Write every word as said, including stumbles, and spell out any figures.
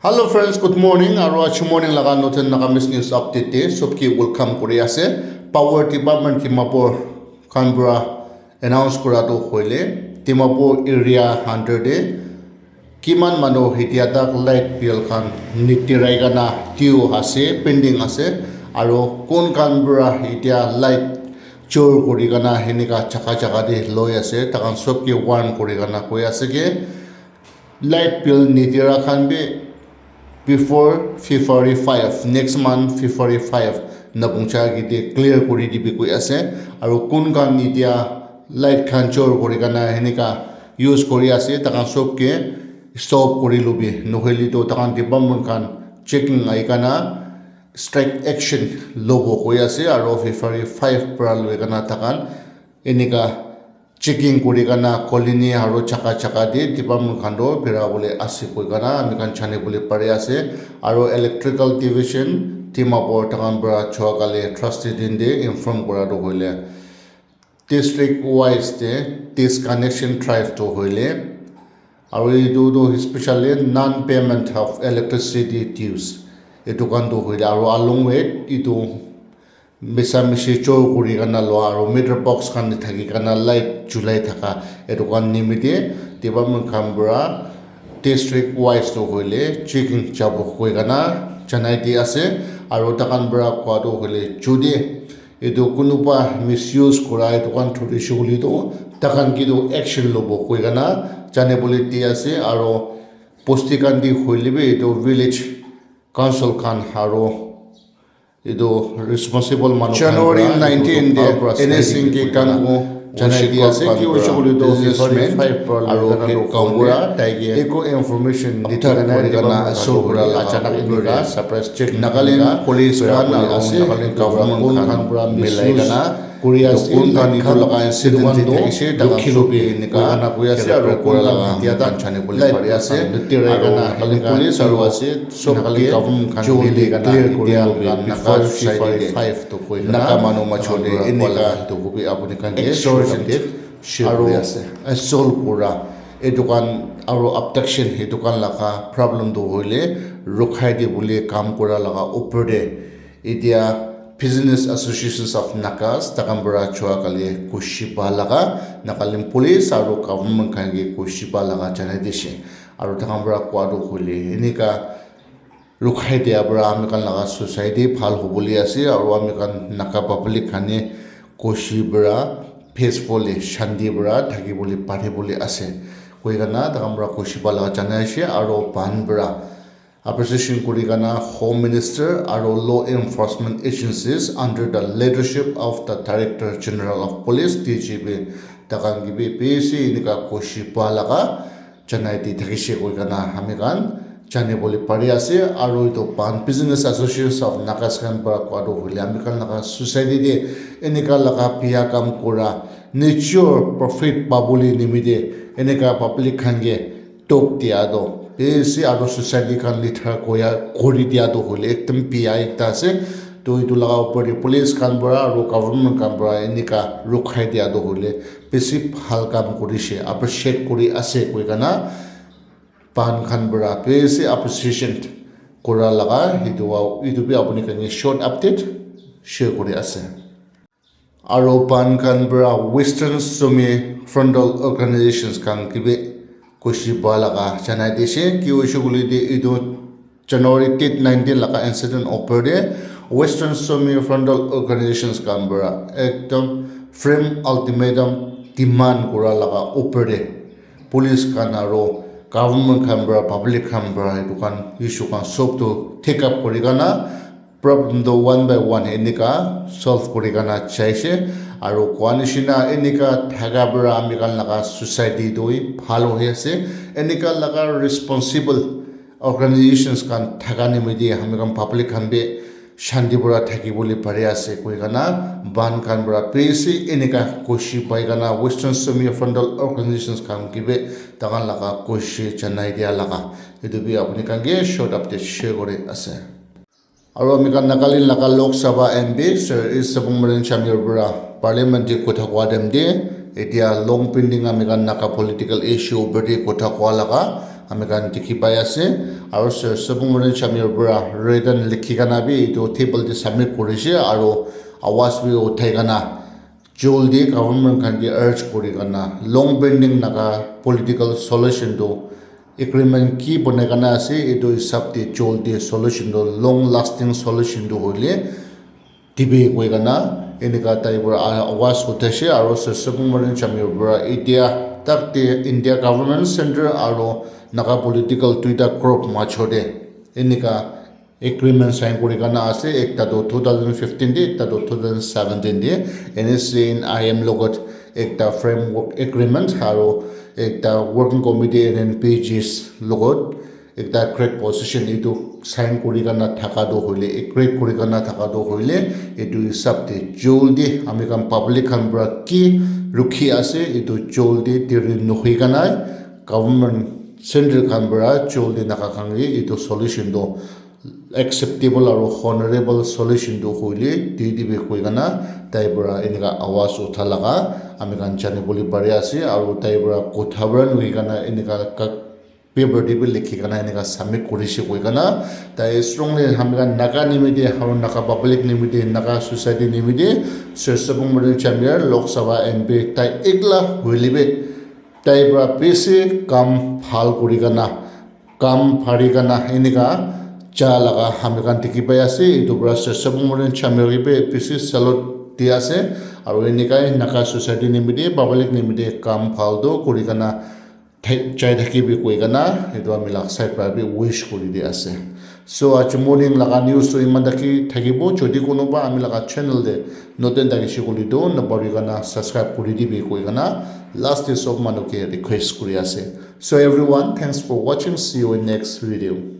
Hello friends, good morning. Aru aji morning laga notun Nagamese news update te sobke welcome kuri ase. Power department Dimapur khan para announce kura tu hoile Dimapur area under te kiman manu hitia tak light bill khan nitirai kana due ase, pending ase. Aru kun khan para hitia light chor kuri kana henika jaga jaga te loi ase, takhan sobke warn kuri kana koi ase ke light bill nitira khan bi before February five, next month February five napungcha kite clear kuri dibi koi ase. Aru kun khan nitia light khan chor kuri kana henika use kuri ase, takhan sobke stop kuri lobi, nohoile to takhan department khan checking ahi kana strike action lobo koi ase. Aru February five para loi kana takhan enika checking kuri kana colony aru jaga jaga te department khan toh bera bole ase koi kana ami khan jani bole pari ase. Aru electrical division Dimapur takhan para chua kali trustee din te inform kura tu hoile district wise te disconnection drive tu hoile aru etu tu especially non payment of electricity dues etu khan tu hoile aru along with etu misa misi chor kuri kana lua aru meter box khan te thaki kana light julai thaka etu khan nimite department khan para district wise tu hoile checking jabo koi kana janai di ase. Aru takhan para kua tu hoile jodi etu kunuba misuse kura etu khan thori se koile tu takhan ke tu action lobo koi kana jane bole di ase. Aru bosti khan te hoile bi etu village council khan aru etu responsible manu khan January para etu nineteen bhal te para N S N K study khan kuri ko kena janai di ase ki hoise koile tu businessman aru ke kaum kura tai ke eku information di thaka na kuri kena assault kura la achanak enika surprise check Nagaland police khan aru Nagaland government khan para milai kena kuri ase kun khan etu laga incident te thakise takhan sob ke enika kuri ase aru kun khan etia tak jane bole pari ase aru Nagaland police aru ase sob ke government khan mili kena etia laga Naga society te Naga manu majo te enika etu hobi apuni khan ke extortion te share kuri ase assault kura etu khan aru abduction etu khan laga problem tu hoile rukhai de bole kam kura laga upor te etia Business Associations of Nagas takhan para chua kali kushi pa laga Nagaland police aru government khan ke kushi pa laga janai dise aru takhan para kua tu hoile enika rukhai dia para ami khan laga society bhal hobole ase aru ami khan Naga public khan he kushi para peacefully shanti para thaki bole pari bole ase koi kena takhan para kushi pa laga janai ase aru pan para appreciation kuri kena Home Minister aru law enforcement agencies under the leadership of the Director General of Police D G P takhan ke bi bishi enika kushi pa laga janai di thakise koi kena ami khan jani bole pari ase aru etu pan Business Association of Nagas khan para kua tu hoile ami khan laga society te enika laga biya kam kura nijor profit pabole nimite enika public khan ke tok dia tu bishi aru society khan litera koya kuri dia tu hoile ekdam biya ekta ase. To etu laga upor te police khan para aru government khan para enika rukhai dia tu hoile bishi bhal kam kurise appreciate kuri ase koi kena pan khan para bishi appreciation kura laga etu etu bi apuni khan ke short update share kuri ase. Aru pan khan para Western Sumi frontal organizations khan ke bi kushi pa laga janai dise ki hoise koile tu etu January date nineteen laga incident upor te Western Sumi frontal organizations khan para ekdom firm ultimatum demand kura laga upor te police khan aru government khan para public khan para etu khan issue khan sob tu take up kuri kena problem tu one by one enika solve kuri kena jaise aru kua nishina enika thaka para ami khan laga society tu bhal hoi ase enika laga responsible organizations khan thaka nimite ami khan public khan bi shanti para thaki bole pari ase koi kena pan khan para bishi enika kushi pai kena Western Sumi frontal organizations khan ke bi takhan laga kushi janai dia laga etu bi apuni khan ke short update share kuri ase. Aru ami khan Nagaland laga Lok Sabha M P Sir E Sabambaran Chamir para Parliament te kotha koa time te etia long pending ami khan Naga political issue upor te kotha koa laga ami khan dikhi pai ase. Aru Sir Subramanian Chamir para written likhi kana bi etu table te submit kurishe aru awaz bi uthai kana joldi government khan ke urge kuri kana long pending Naga political solution tu agreement ki bonai kana ase etu hisab te joldi solution tu long lasting solution tu hoile dibi koi kana enika tai para awaz uthaishe aru Sir Subramanian Chamir para etia tak te India government center aru Naga political duita group major te enika agreement sign kuri kana ase ekta tu two thousand fifteen te ekta tu two thousand seventeen te N S C N I M logot ekta framework agreement aru ekta working committee N N P Gs logot ekta great position etu sign kuri kana thaka tu hoile agree kuri kana thaka tu hoile etu hisab te joldi ami khan public khan para ki rukhi ase etu joldi deri nohoi kana government center khan para joldi Naga khan ke etu solution tu acceptable aru honorable solution tu hoile di dibi koi kana tai para enika awaz utha laga ami khan jani bole pari ase aru tai para kotha para nohoi kana enika paper te bi likhi kana enika submit kurishe koi kana tai strongly ami khan Naga nimite aru Naga public nimite Naga society nimite Sir Subramanian Chamir Lok Sabha M P tai ekla hoile bi tai para bishi kam bhal kuri kana kam phari kana enika ja laga ami khan dikhi pai ase etu para Sir Subramanian Chamir ke bi bishi salute di ase aru enika Naga society nimite public nimite kam bhal tu kuri kana thak- jai thaki bi koi kana etu ami laga side para bi wish kuri di ase. So aji morning laga news tu iman taki thakibo jodi kunuba ami laga channel te notun thakishe koile tu napahori kana subscribe kuri dibi koi kana last te sob manu ke request kuri ase. So everyone, thanks for watching, see you in next video.